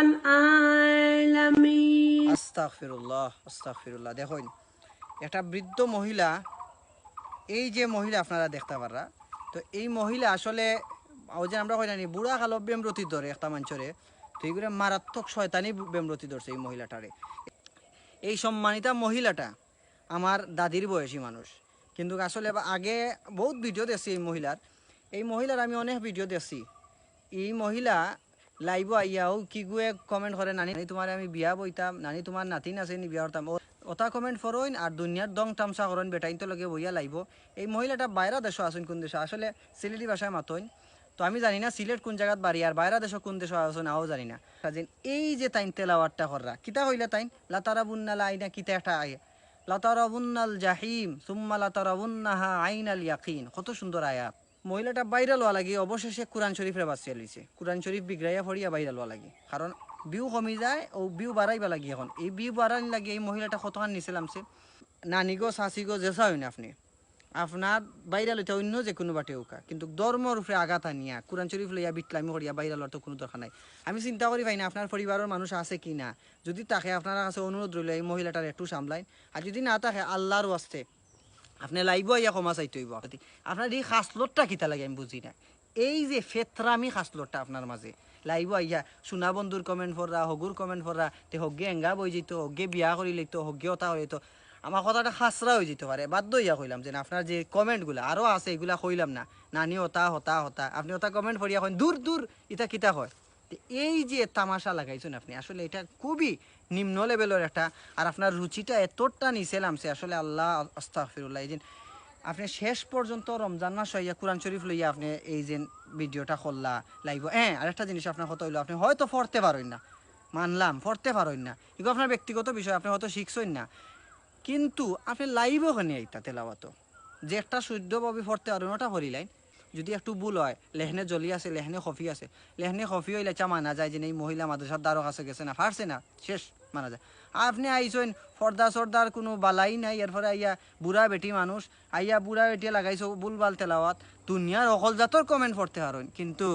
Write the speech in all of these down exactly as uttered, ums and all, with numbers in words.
العالمين. আস্তাগফিরুল্লাহ, আস্তাগফিরুল্লাহ। দেখইন, একটা বৃদ্ধ মহিলা, এই যে মহিলা আপনারা দেখতা পাররা, তো এই মহিলা আসলে, ওই যে আমরা কই না নি, বুড়া কালো বেমরতি ধরে একটা মানষরে, তো এইগুলো মারাত্মক শয়তানি বেমরতি ধরছে এই মহিলাটারে। এই সম্মানিতা মহিলাটা আমার দাদির বয়সী মানুষ, কিন্তু আসলে বা-, আগে বহুত ভিডিও দেখছি এই মহিলার। এই মহিলার আমি অনেক ভিডিও দেখছি। এই মহিলা লাইভো আইয়াও কি গুয়ে কমেন্ট করে, "নানি, নানি, তোমারে আমি বিয়া বইতাম, নানি, তোমার নাতিন আছে নি, বিয়া করতাম।" ও-, ওটা কমেন্ট ফরইন আর দুনিয়ার দং তামশা করইন, বেটাইন তো লগে বইয়া লাইভো। এই মহিলাটা বাইরা দেশো আছইন, কোন দেশো? আসলে সিলেটি ভাষায় মাতইন। তো আমি জানি না সিলেট কোন জাগাত বাড়ি আর বাইরা দেশো কোন দেশো আছইন, আও জানি না। কাজেই এই যে তাইন তেলাওয়াতটা কররা, কিতা কইলা তাইন? লাতারাবুন্নাল আইনা, কিতা একটা আয়, লাতারাবুন্নাল জাহিম সুম্মা লাতারাবুন্নাহা আইনাল ইয়াকিন। কত সুন্দর আয়াত। মহিলাটা ভাইরাল হওয়া লাগি অবশেষে কোরআন শরীফরে বাছিয়া লইছে। কোরআন শরীফ বিগড়াইয়া পড়িয়া ভাইরাল হওয়া লাগি। কারণ ভিউ কমি যায়, ও ভিউ বাড়াইবা লাগি এখন। এই ভিউ বাড়ানি লাগি এই মহিলাটা কতখান নিচে লামছে। নানিগো, চাচিগো, যেছা অইন আপনে, আপনার ভাইরাল অইতা অইন্য যে কুনু বাটে অউকা, কিন্তু ধর্মর উপরে আঘাত আনিয়া কোরআন শরীফ লইয়া বিটলামি করিয়া ভাইরাল অওয়ার তো কুনু দরকার নাই। আমি চিন্তা করি পাই না আপনার পরিবারর মানুষ আছে কি না। যদি থাকে, আপনার কাছে অনুরোধ রইল এই মহিলাটারে একটু সামলাইন, আর যদি না থাকে আল্লাহর ওয়াস্তে আপনে লাইভো আইয়া ক্ষমা চাইতে অইবো। আপনার এই খাসলতটা কিতা লাগে আমি বুঝি না। এই যে ফেতরামি খাসলতটা আপনার মাঝে, লাইভো আইয়া সোনা বন্ধুর কমেন্ট পড়রা, হগুর কমেন্ট পড়রা, তে হগ্গে এঙ্গা বই যাইতো, হগ্গে বিয়া করি লইতো, হগ্গে ওটা করি লইতো। আমার কথাটা খাসরা অই যাইতো পারে, বাধ্য অইয়া কইলাম যে না, আপনার যে কমেন্টগুলা আরও আছে, এগুলা কইলাম না, নানি ওটা, হতা, হতা, আপনে ওটা কমেন্ট পড়িয়া কইন, "দূর, দূর, ইটা কিতা কয়?" তে এই যে তামাশা লাগাইছইন আপনে, আসলে এটা খুবই নিম্ন লেভেলর একটা, আর আপনার রুচিটা এতটা নিচে লামছে, আসলে আল্লাহ, আস্তাগফিরুল্লাহ। এই যে আপনে শেষ পর্যন্ত রমজান মাস অইয়া কোরআন শরীফ লইয়া আপনে এই যে ভিডিওটা করলা লাইভো, হ্যাঁ, আরেকটা জিনিস আপনার কথা অইলো, আপনে হয়তো পড়তে পারইন না, মানলাম, পড়তে পারইন না, এগু আপনার ব্যক্তিগত বিষয়, আপনে হয়তো শিখছইন না, কিন্তু আপনে লাইভো কেনে আইতা তেলাওয়াতো, যে একটা শুদ্ধভাবে পড়তে পারইন, ওটা করিলাইন। যদি একটু ভুল হয়, লেহনে জলি আছে, লেহনে খফি আছে, লেহনে খফি অইলে চা মানা যায় যে এই মহিলা মাদ্রাসার দ্বারো কাছে গেছে না, পারছে না, শেষ মানা যায়। আপনে আইছইন, পর্দা সর্দার কুনু বালাই নাই, এরপরে আইয়া বুড়া বেটি মানুষ, আইয়া বুড়া বেটিয়ে লাগাইছো ভুলভাল তেলাওয়াত, দুনিয়ার হকল জাতর কমেন্ট পড়তে পারইন, কিন্তু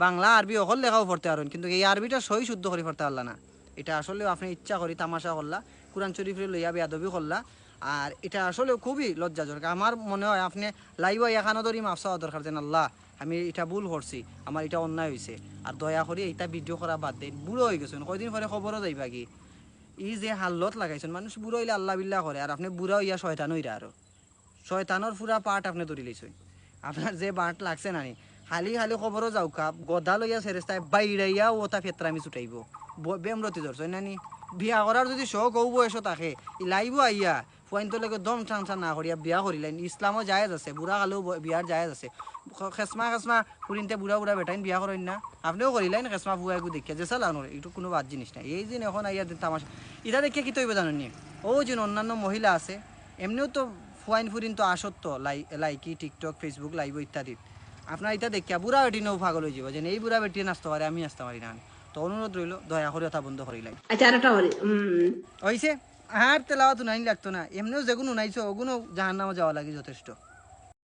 বাংলা আরবি হকল লেখাও পড়তে পারইন, কিন্তু এই আরবিটা সহি শুদ্ধ করি পড়তে পারলা না। এটা আসলেও আপনে ইচ্ছা করি তামাশা করলা, কোরআন শরীফরে লইয়া বেয়াদবি করলা, আর এটা আসলেও খুবই লজ্জাজনক। আমার মনে হয় আপনে লাইভো আইয়া কানো ধরি মাফ চাওয়া দরকার, যেন আল্লাহ, আমি এটা ভুল করছি, আমার এটা অন্যায় অইছে, আর দয়া করি এইটা ভিডিও করা বাদ দেইন। বুড়া অই গেছইন, কয়দিন পরে কবরো যাইবা কি? ই যে হালত লাগাইছইন, মানুষ বুড়া অইলে আল্লাহ বিল্লাহ করে, আর আপনে বুড়া অইয়া শয়তান অইরা আরো। শয়তানর পুরা পার্ট আপনে ধরি লইছইন। আপনার যে বাট লাগছে নানি, খালি খালি কবরো যাউক্কা, গদা লইয়া ফেরেস্তায় বাইড়াইয়া ওটা ফেতরামি ছুটাইবো। ব-, বেমরতি ধরছইন নানি? বিয়া করার যদি শখ অউ বয়সো থাকে, ই লাইভো আইয়া ফুয়াইন্তর লগে দম ঠাংসা না করিয়া বিয়া করিলাইন। ইসলামও জায়েজ আছে, বুড়া কালেও ব-, বিয়ার জায়েজ আছে। খ-, খেসমা খেসমা ফুরিন্তে বুড়া বুড়া বেটাইন বিয়া করইন না। আপনেও করিলাইন খেসমা ফুয়া এগু দেখিয়া, যেছা লাউন, একটু কুনু বাদ জিনিস নাই। এই দিন এখন আইয়া দিন তামাশা। ইটা দেখিয়া কিতা অইবো জানইন নি? অউ যে অন্যান্য মহিলা আছে, এমনেও তো ফুয়াইন ফুরিন তো আসত তো লাই-, লাইকি, TikTok, Facebook লাইভো ইত্যাদি। আপনার ইটা দেখিয়া বুড়া বেটিনও পাগল অই যাইবো, যে এই বুড়া বেটিয়ে নাচতে পারে, আমি নাচতে পারি না। তো অনুরোধ রইল, দয়া করি ওটা বন্ধ করিলাইন। আচ্ছা, আরেকটা করি। উম, অইছে? আর তেলাওয়াত হুনাইন লাগতো না, এমনেও যেগুন হুনাইছো, ওগুনও জাহান্নামো যাওয়া লাগি যথেষ্ট।